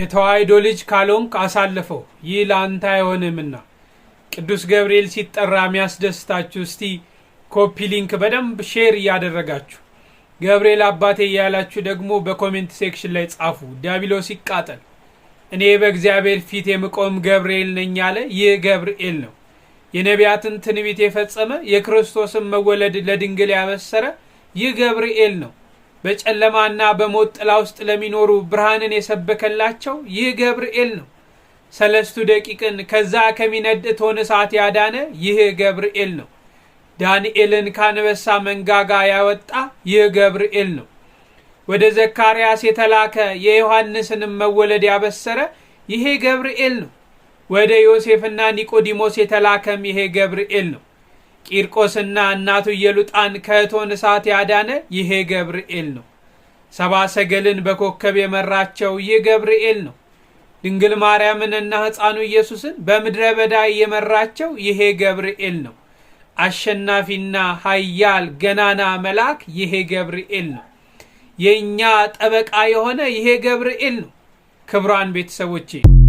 የተዋሕዶ ልጅ ካልሆንክ አሳልፈው፣ ይህ ለአንተ አይሆንምና። ቅዱስ ገብርኤል ሲጠራ የሚያስደስታችሁ እስቲ copy link በደንብ share እያደረጋችሁ፣ ገብርኤል አባቴ እያላችሁ ደግሞ በ comment section ላይ ጻፉ። ዲያብሎስ ይቃጠል። እኔ በእግዚአብሔር ፊት የምቆም ገብርኤል ነኝ ያለ ይህ ገብርኤል ነው። የነቢያትን ትንቢት የፈጸመ፣ የክርስቶስን መወለድ ለድንግል ያበሰረ ይህ ገብርኤል ነው። በጨለማና በሞት ጥላ ውስጥ ለሚኖሩ ብርሃንን የሰበከላቸው ይህ ገብርኤል ነው። ሰለስቱ ደቂቅን ከዛ ከሚነድ እቶን እሳት ያዳነ ይህ ገብርኤል ነው። ዳንኤልን ካንበሳ መንጋጋ ያወጣ ይህ ገብርኤል ነው። ወደ ዘካርያስ የተላከ፣ የዮሐንስንም መወለድ ያበሰረ ይሄ ገብርኤል ነው። ወደ ዮሴፍና ኒቆዲሞስ የተላከም ይሄ ገብርኤል ነው። ቂርቆስና እናቱ ኢየሉጣን ከእቶን እሳት ያዳነ ይሄ ገብርኤል ነው። ሰብአ ሰገልን በኮከብ የመራቸው ይህ ገብርኤል ነው። ድንግል ማርያምንና ሕፃኑ ኢየሱስን በምድረ በዳ የመራቸው ይሄ ገብርኤል ነው። አሸናፊና ኃያል ገናና መልአክ ይሄ ገብርኤል ነው። የእኛ ጠበቃ የሆነ ይሄ ገብርኤል ነው። ክቡራን ቤተሰቦቼ።